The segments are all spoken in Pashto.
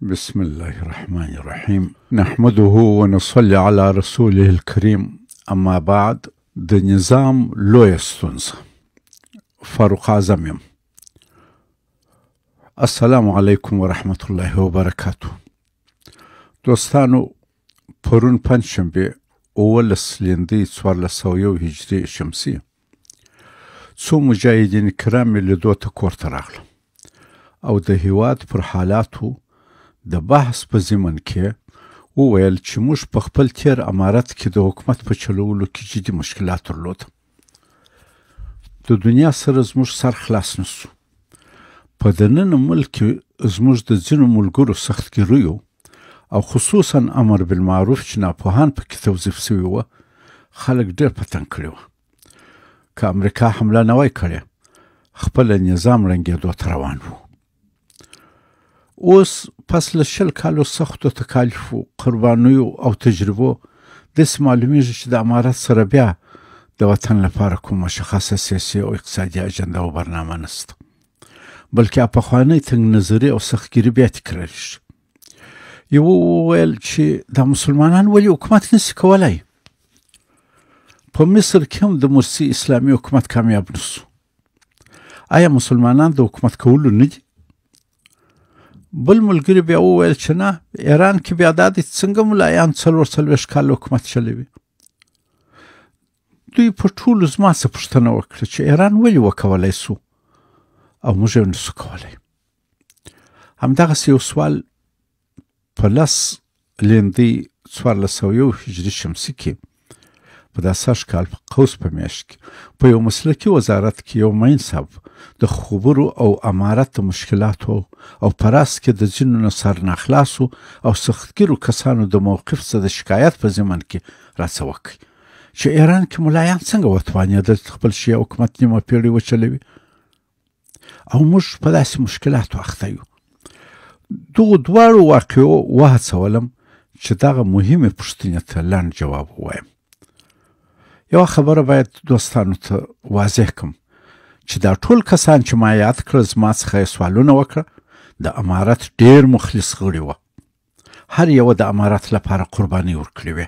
بسم الله الرحمن الرحیم، نحمده ونصلي علی رسوله الکریم، اما بعد. د نظام لویه ستونزه. فاروق اعظم یم. السلام علیکم ورحمت الله وبرکاته. دوستانو، پرون پنجشنبه 17 لیندۍ 1401 هجري شمسي څو مجاهدین کرام مې لیدو ته کور ته راغلم او د هیواد پر حالاتو د بحث په ضمن کې وویل چې موږ په خپل تېر امارت کې د حکومت په چلولو کې جدي مشکلات درلود. د دنیا سره زموږ سر خلاص نه سو. په دننه ملک کې زموږ د ځینو ملګرو سختګیریو او خصوصا امر بالمعروف چې ناپوهان پکې توظیف سوي وه، خلک ډېر په تنګ کړي وه. که امریکا حمله نه وای کړې، خپله نظام ړنګېدو ته روان وو. اوس پس له 20 کالو سختو تکالیفو، قربانیو او تجربو داسې معلومیږي چې د امارت سره بیا د وطن لپاره کوم مشخصه سیاسي او اقتصادي اجنده او برنامه نشته، بلکې پخوانۍ تنګ نظري او سختګیري بیا تکراریږي. یوه وویل چې دا مسلمانان ولې حکومت نسي کولی؟ په مصر کې هم د مرسي اسلامي حکومت کامیاب نه سو. آیا مسلمانان د حکومت کولو نه دي؟ بل ملګري بیا وویل چې نه، ایران کې بیا دا دی څنګه ملایان 44 کاله حکومت چلوي. دوی په ټولو زما څخه پوښتنه وکړه چې ایران ولې وکولی سو او موږ یې نسو کولی. همدغسې یو سوال په 10 لیندۍ 1401 هجري شمسي کې په دا سږ کال په قوس په میاشت کې په یو مسلکي وزارت کې یو معین صاحب د خبرو او امارت د مشکلاتو او په راس کې د ځینو نه سرناخلاصو او سختګیرو کسانو د موقف څخه د شکایت په ضمن کې راڅه وکړي چې ایران کې ملایان څنګه وتوانېدل چې خپل شیعه حکومت نیمه پیړۍ وچلوي او موږ په داسې مشکلاتو اخته یو. دغو دواړو واقعو وهڅولم چې دغه مهمې پوښتنې ته لنډ جواب ووایم. یوه خبره باید دوستانو ته واضح کړم چې دا ټول کسان چې ما یاد کړل زما څخه یې سوالونه وکړه د امارت ډېر مخلص غړي وه. هر یوه د امارت لپاره قرباني ورکړې وې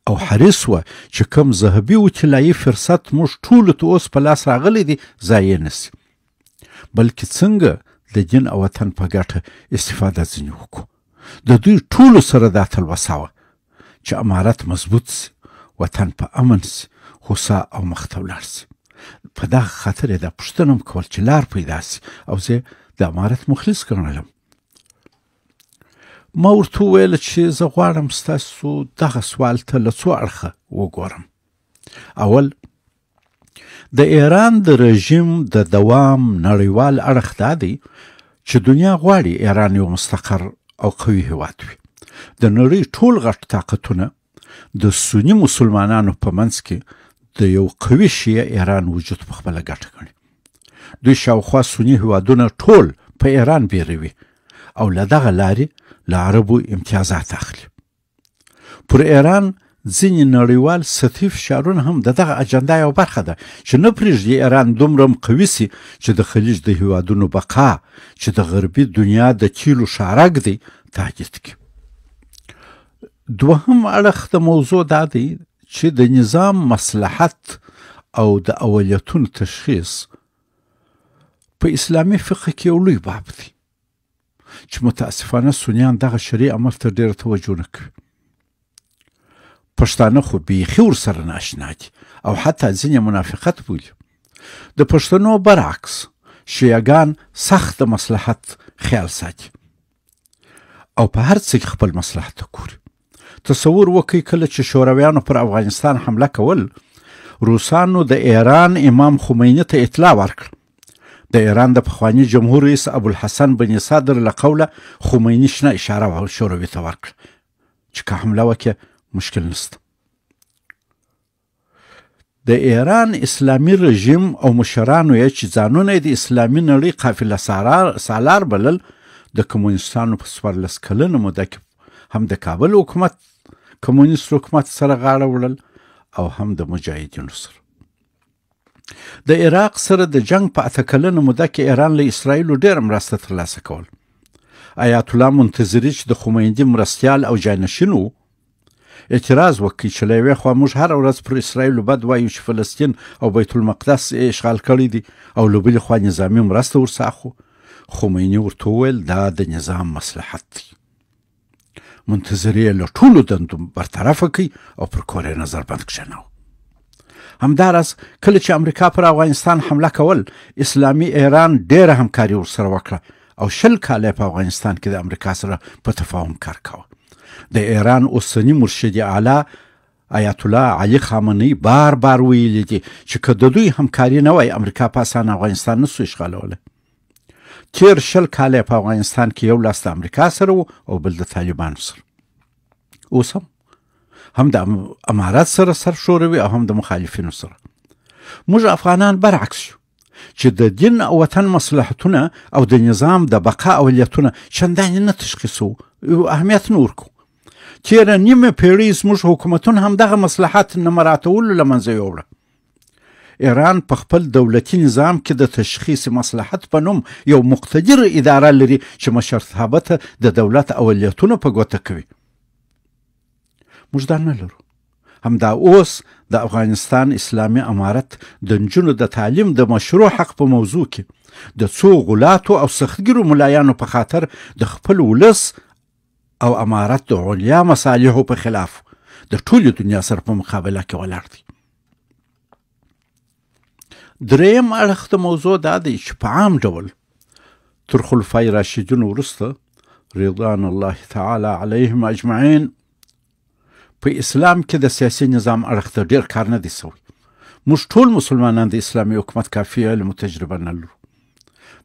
او حریص وه چې کوم ذهبي او طلایي فرصت موږ ټولو ته اوس په لاس راغلی دی ضایع نه سي، بلکې څنګه د دین او وطن په ګټه استفاده ځینې وکړو. د دوی ټولو سره دا تلوسه وه چې امارت مضبوط سي، وطن په امن سي، هوسا او مخته ولاړ سي. په دغه خاطر یې دا پوښتنه هم کول چې لار پیدا سي او زه د امارت مخلص ګڼلم. ما ورته وویل چې زه غواړم ستاسو دغه سوال ته له څو اړخه وګورم. اول، د ایران د رژیم د دوام نړیوال اړخ دا دی چې دنیا غواړي ایران یو مستقر او قوي هیواد وي. د نړۍ ټول غټ طاقتونه د سني مسلمانانو په منځ کې د یو قوي شیعه ایران وجود په خپله ګټه ګڼي. دوی شاوخوا سني هیوادونه ټول په ایران بیروي او له دغه لارې له عربو امتیازات اخلي. پر ایران ځینې نړیوال سطحي فشارونه هم د دغه اجندا یوه برخه ده چې نه پرېږدي ایران دومره هم قوي سي چې د خلیج د هیوادونو بقا چې د غربي دنیا د تیلو شارګ دی تهدید کړي. دوهم اړخ د موضوع دا دی چې د نظام مصلحت او د اولیتونو تشخیص په اسلامي فقه کې یو لوی باب دی چې متاسفانه سنیان دغه شرعي عمل ته ډېره توجه نه کوي. پښتانه خو بیخي ورسره نااشنا دي او حتی ځینې منافقت بولي. د پښتنو برعکس شیعهګان سخت د مصلحت خیال ساتي او په هر څه کې خپل مصلحت ته ګوري. تصور وکړئ کله چې شورویانو پر افغانستان حمله کول، روسانو د ایران امام خمیني ته اطلاع ورکړه. د ایران د پخواني جمهور رئیس ابوالحسن بن صدر له قوله خمیني شنه اشاره شوروي ته ورکړه چې که حمله وکړي مشکل نشته. د ایران اسلامي رژیم او مشرانو یې چې ځانونه یې د اسلامي نړۍ قافله سالار بلل، د کمونستانو په 14 کلنه موده کې هم د کابل حکومت کمونست حکومت سره غاړه وړل او هم د مجاهدینو سره. د عراق سره د جنگ په 8 کلنه موده کې ایران له اسرائیلو ډېره مرسته ترلاسه کول آیت الله منتظري چې د خمیني مرستیال او جانشین و، اعتراض وکړ چې له یوې خوا موږ هره ورځ پر اسرائیلو بد وایو چې فلسطین او بیت المقدس یې اشغال کړی دی او له بلې خوا نظامي مرسته ورڅخه اخلو. خمیني ورته وویل دا د نظام مصلحت دی. منتظري یې له ټولو دندو برطرفه کړ او پر کور یې نظر بند کښېناوه. همداراز کله چې امریکا پر افغانستان حمله کول، اسلامي ایران ډېره همکاري ورسره وکړه او 20 کاله یې په افغانستان کې د امریکا سره په تفاهم کار کاوه. د ایران اوسني مرشد اعلی آیت الله علي خامنه‌ای بار بار ویلي دي چې که د دوی همکاري نه وای، امریکا په اسانه افغانستان نه سو اشغالولی. تېر 20 کاله په افغانستان کې یو لاس د امریکا سره و او بل د طالبانو سره. اوس هم د امارت سره سر ښوروي او هم د مخالفینو سره. موږ افغانان برعکس یو چې د دین او وطن مصلحتونه او د نظام د بقا اولیتونه چندانې نه تشخیصوو، اهمیت نه ورکوو. تېره نیمه پېړۍ زموږ حکومتونه هم دغه مصلحت نه مراعتولو له منځه یووړه. ایران په خپل دولتي نظام کې د تشخیص مصلحت په نوم یو مقتدر اداره لري چې مشرتابه ته د دولت اولیتونه په ګوته کوي. موږ دا نه لرو. همدا اوس د افغانستان اسلامي امارت د نجونو د تعلیم د مشروع حق په موضوع کې د څو غلاتو او سختګیرو ملایانو په خاطر د خپل ولس او امارت د علیا مصالحو په خلاف د ټولې دنیا سره په مقابله کې ولاړ دی. دریم اړخ د موضوع دا دی چې په عام ډول تر خلفای راشدینو وروسته رضوان الله تعالی علیهم اجمعین په اسلام کې د سیاسي نظام اړخ ته ډېر کار نه دی سوی. موږ ټول مسلمانان د اسلامي حکومت کافي علم او تجربه نه لرو.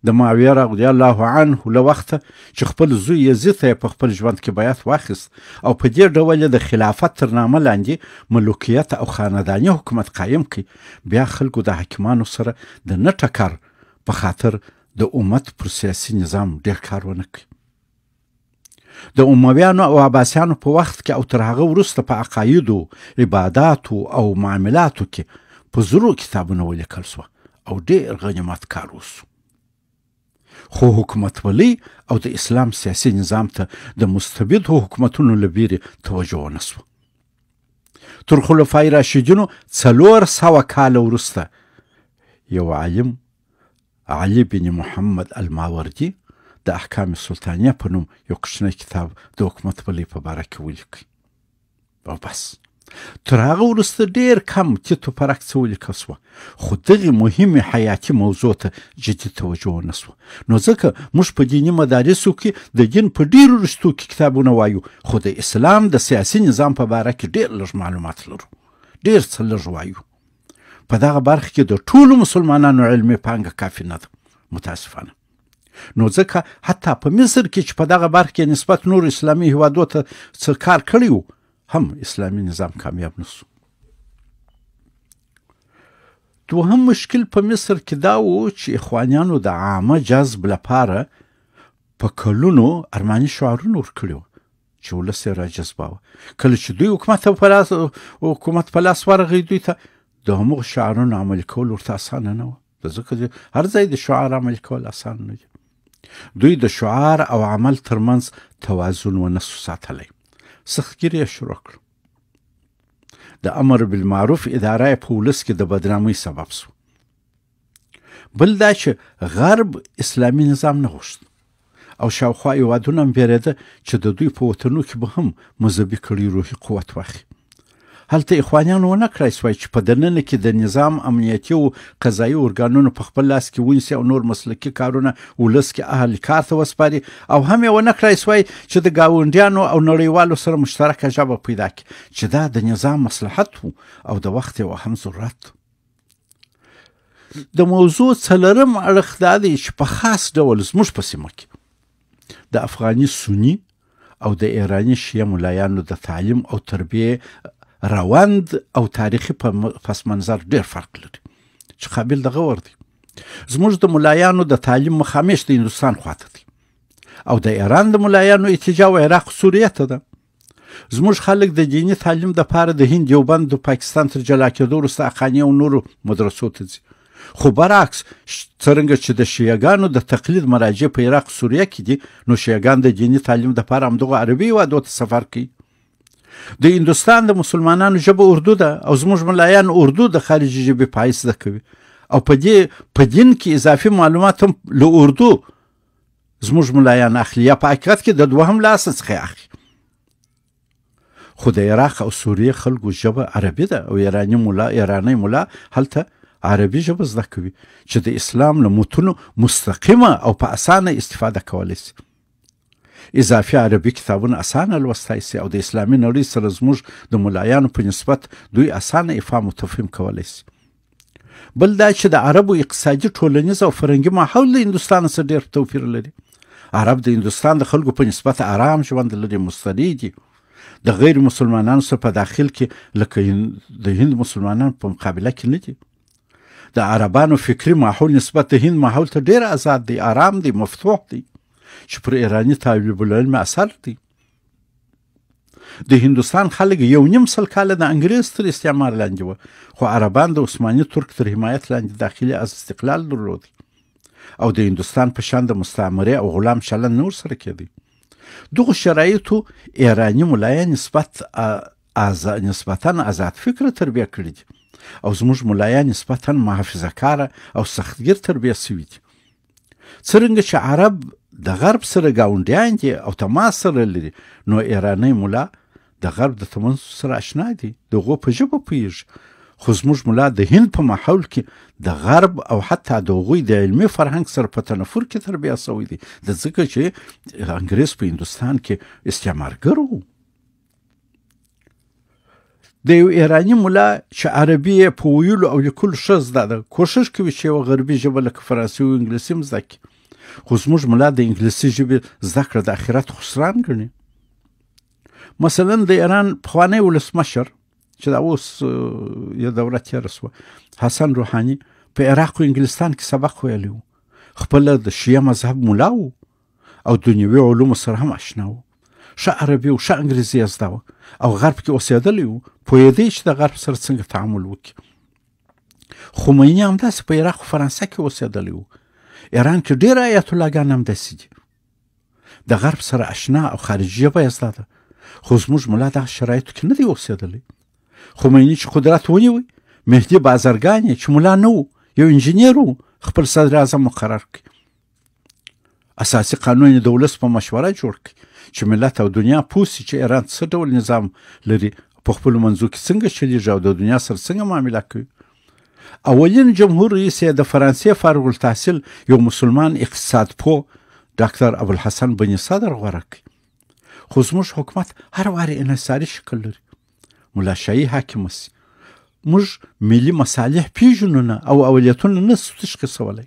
د معاویه رضی الله عنه له وخته چې خپل زوی یزید ته یې په خپل ژوند کې بیعت واخیست او په دې ډول یې د خلافت تر نامه لاندې ملوکیت او خانداني حکومت قایم کړ، بیا خلکو د حاکمانو سره د نه ټکر په خاطر د امت پر سیاسي نظام ډېر کار ونه کړ. د امویانو او عباسیانو په وخت کې او تر هغه وروسته په عقایدو، عباداتو او معاملاتو کې په زرو کتابونه ولیکل سوه او ډېر غنیمت کار وسو. خو حکومتولۍ او د اسلام سیاسي نظام ته د مستبدو حکومتونو له ویرې توجه ونه سوه. تر خلفای راشدینو 400 کاله وروسته یو عالم علي بن محمد الماوردي د احکام سلطانیه په نوم یو کوچنی کتاب د حکومتولۍ په باره کې ولیکي او بس. تر هغه وروسته ډېر کم تیت و پرک څه ولیکل سوه، خو دغې مهمې حیاتي موضوع ته جدي توجه ونه سوه. نو ځکه موږ په دیني مدارسو کې د دین په ډېرو رشتو کې کتابونه وایو، خو د اسلام د سیاسي نظام په باره کې ډېر لږ معلومات لرو، ډېر څه لږ وایو. په دغه برخه کې د ټولو مسلمانانو علمي پانګه کافي نه ده متاسفانه. نو ځکه حتی په مصر کې چې په دغه برخه کې نسبت نورو اسلامي هیوادو ته څه کار کړی و، هم اسلامي نظام کامیاب نسو. دوهم مشکل په مصر کې دا و چې اخوانیانو د عامه جذب لپاره په کلونو ارماني شعارونه ورکړي وو چې ولس یې راجذباوه. کله چې دوی حکومت په لاس ورغی، دوی ته د همغو شعارونو عملي کول ورته اسانه نه وه، ځکه هر ځای د شعار عملي کول اسانه نه دي. دوی د شعار او عمل ترمنځ توازن ونه سو ساتلی، سختګیري یې شروع کړه. د امر بالمعروف اداره یې په ولس کې د بدنامۍ سبب سو. بل دا چې غرب اسلامي نظام نه غوښت او شاوخوا هېوادونه هم وېرېده چې د دوی په وطنو کې به هم مذهبي کړۍ روحي قوت واخلي. هلته اخوانیانو ونه کړای سوای چې په دننه کې د نظام امنیتي او قضایي ارګانونو په خپل لاس کې ونیسي او نور مسلکي کارونه ولس کې اهل کار ته وسپاري، او هم یې ونه کړای سوای چې د ګاونډیانو او نړیوالو سره مشترکه ژبه پیدا کړي، چې دا د نظام مصلحت و او د وخت یو اهم ضرورت. د موضوع څلورم اړخ دا دی چې په خاص ډول زموږ په سیمه کې د افغاني سني او د ایراني شیعه ملایانو د تعلیم او تربیې روند او تاریخي پس منظر ډېر فرق لري چې قابل د غور دی. زموږ د ملایانو د تعلیم مخامخ د هندوستان خواته دی او د ایران د ملایانو اتجاه و عراق سوریه ته ده. زموږ خلک د دیني تعلیم دپاره د هند دیوبند د پاکستان تر جلا کېدو وروسته اقاني او نورو مدرسو ته ځي. خو برعکس څرنګه چې د شیعه ګانو د تقلید مراجع په عراق سوریه کې دي، نو شیعه ګان د دیني تعلیم دپاره همدغو عربي هېوادو ته سفر کوي. د هندوستان د مسلمانانو ژبه اردو ده او زموږ ملایان اردو د خارجي ژبې په حیث زده کوي او په دې په دین کې اضافي معلومات هم له اردو زموږ ملایان اخلي، یا په حقیقت کې د دوهم لاس څخه اخلي. خو د عراق او سوریې خلکو ژبه عربي ده او ایرانی ملا هلته عربي ژبه زده کوي چې د اسلام له متونو مستقیمه او په اسانه استفاده کولی شي. اضافي عربي کتابونه اسانه لوستای شي او د اسلامي نړۍ سره زموږ د ملایانو په نسبت دوی اسانه افهام او تفهیم کولی شي. بل دا چې د عربو اقتصادي، ټولنیز او فرهنګي ماحول له هندوستان سره ډېر توپیر لري. عرب د هندوستان د خلکو په نسبت آرام ژوند لري، مستري دي. د غیر مسلمانانو سره په داخل کې لکه د هند مسلمانان په مقابله کې نه دي. د عربانو فکري ماحول نسبت د هند ماحول ته ډېر آزاد دی، آرام دی، مفتوح دی چې پر ایراني طالب العلم اثر دی. د هندوستان خلک 1.5 کاله د انګریز تر استعمار لاندې وه، خو عربان د عثماني ترک تر حمایت لاندې داخلي استقلال درلود او د هندوستان په شان د مستعمرې او غلام چلند نه ورسره کېدی. دغو شرایطو ایراني ملایان نسبتاً آزاد فکره تربیه کړي دي او زموږ ملایان نسبتاً محافظه کاره او سختګیر تربیه شوي دي. څرنګه چې عرب د غرب سره ګاونډیان دي او تماس سره لري، نو ایرانی ملا د غرب د تمدن سره اشنا دي، د هغو په ژبه پوهېږي. خو زموږ ملا د هند په ماحول کې د غرب او حتی د هغوی د علمي فرهنګ سره په تنفر کې تربیه شوی دی، د ځکه چې انګریز په هندوستان کې استعمارګر و. د یو ایراني ملا چې عربي یې په ویلو او لیکلو ښه زده ده، کوښښ کوي چې یوه غربي ژبه لکه فرانسوي او انګلیسي هم زده کړي. خو زموږ ملا د انګلیسي ژبې زده کړه د آخرت خسران ګڼي. مثلا د ایران پخوانی ولسمشر چې دا اوس یې دوره تېره شوه، حسن روحاني، په عراق او انګلستان کې سبق ویلی و. خپله د شیعه مذهب ملا و او دنیوي علومو سره هم اشنا و. ښه عربي او ښه انګریزي یې زده وه او غرب کې اوسېدلی و، پوهېدی چې د غرب سره څنګه تعامل وکړي. خمیني همداسې په عراق او فرانسه کې اوسېدلی و. ایران کې ډېر آیت الله ګان همداسې دي، د غرب سره اشنا او خارجي ژبه یې زده ده. خو زموږ ملا دغه شرایطو کې نه دی اوسېدلی. خمیني چې قدرت ونیوی، مهدي بازرګان یې چې ملا نه و، یو انجنیر و، خپل صدراعظم مقرر کړ. اساسي قانون یې د ولس په مشوره جوړ کړ چې ملت او دنیا پوه شي چې ایران څه ډول نظام لري، په خپلو منځو کې څنګه چلیږي او د دنیا سره څنګه معامله کوي. اولین جمهور رئیس یې د فرانسې فارغ التحصیل یو مسلمان اقتصاد پوه ډاکتر ابوالحسن بني صدر غوره کړ. خو زموږ حکومت هر وارې انحصاري شکل لري، ملاشاهي حاکمه سي. موږ ملي مصالح پیژنو نه او اولیتونه نه سو تشخیصولی.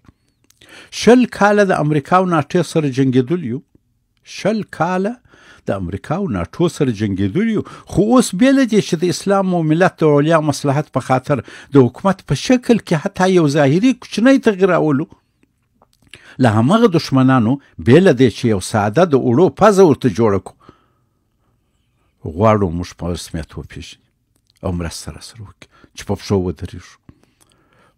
20 کاله د امریکا او ناټو سره جنګېدل یو، 20 کاله د امریکا او ناټو سره جنګېدل یو، خو اوس بې له دې چې د اسلام او ملت د علیا مصلحت په خاطر د حکومت په شکل کې حتی یو ظاهري کوچنی تغییر راولو، له همغه دښمنانو بې له دې چې یو ساده د اوړو پزه ورته جوړه کړو، غواړو موږ په رسمیت وپېژني او مرسته راسره وکړي چې په پښو ودرېږو.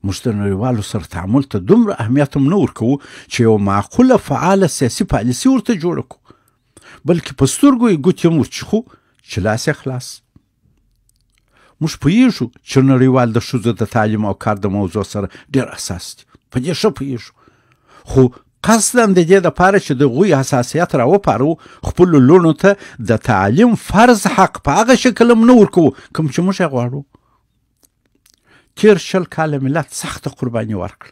موږ د نړیوالو سره تعامل ته دومره اهمیت هم نه ورکوو چې یوه معقوله فعاله سیاسي پالیسي ورته جوړه کړو، بلکې په سترګو یې ګوتې هم ورچیخو چې لاس یې خلاص. موږ پوهېږو چې نړیوال د ښځو د تعلیم او کار د موضوع سره ډېر اساس دي، په دې ښه پوهېږو، خو قصداً د دې دپاره چې د هغوی حساسیت راوپاروو، خپلو لوڼو ته د تعلیم فرض حق په هغه شکل هم نه ورکوو کوم چې موږ یې غواړو. تېر 20 کاله ملت سخته قرباني ورکړه،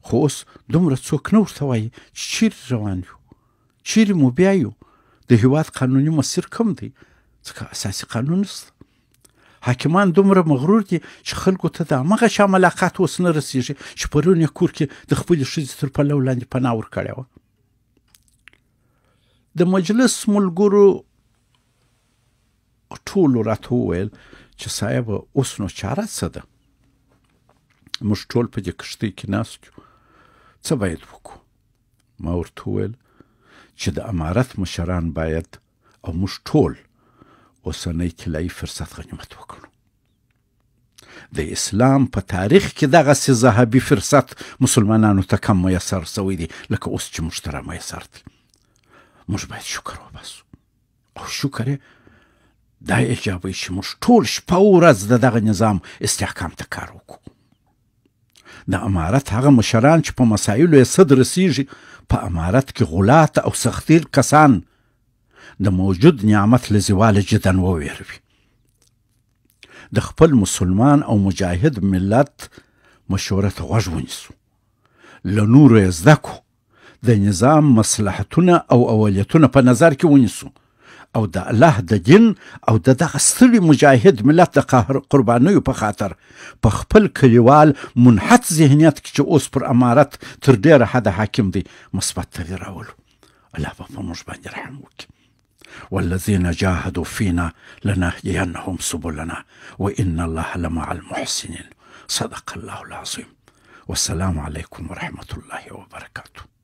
خو اوس دومره څوک نه ورته وایي چې چیرې روان یو، چیرې مو بیا یو، د هیواد قانوني مسیر کوم دی، ځکه اساسي قانون نشته. حاکمان دومره مغرور دي چې خلکو ته د همغه چا ملاقات اوس نه رسېږي چې پرون یې کور کې د خپلې ښځې تر پلو لاندې پناه ورکړې وه. د مجلس ملګرو ټولو راته وویل چې صاحب اوس نو چاره څه ده؟ موږ ټول په دې کښتۍ کې ناست یو، څه باید وکړو؟ ما ورته وویل چې د امارت مشران باید او موږ ټول اوسنی طلایي فرصت غنیمت وکړو. د اسلام په تاریخ کې دغسې ذهبي فرصت مسلمانانو ته کم میسر سوی دی لکه اوس چې موږ ته را میسر دی. موږ باید شکر وباسو او شکر یې دا ایجابوي چې موږ ټول شپه او ورځ د دغه نظام استحکام ته کار وکړو. د امارت هغه مشران چې په مسایلو یې سد رسیږي، په امارت کې غلات او سختیر کسان د موجود نعمت له زواله جدا وویروي. د خپل مسلمان او مجاهد ملت مشوره ته غوږ ونیسو، له نورو یې زده کړو، د نظام مصلحتونه او اولیتونه په نظر کې ونیسو او د الله د دین او د دغه ستړي مجاهد ملت د قربانیو په خاطر په خپل کلیوال منحط ذهنیت کې چې اوس پر امارت تر ډېره حده حاکم دی مثبت تغییر راولو. الله به په موږ باندې رحم وکړي. والذین جاهدوا فینا لنهدینهم سبلنا وان الله لمع المحسنین. صدق الله العظیم. والسلام علیکم ورحمة الله وبرکاته.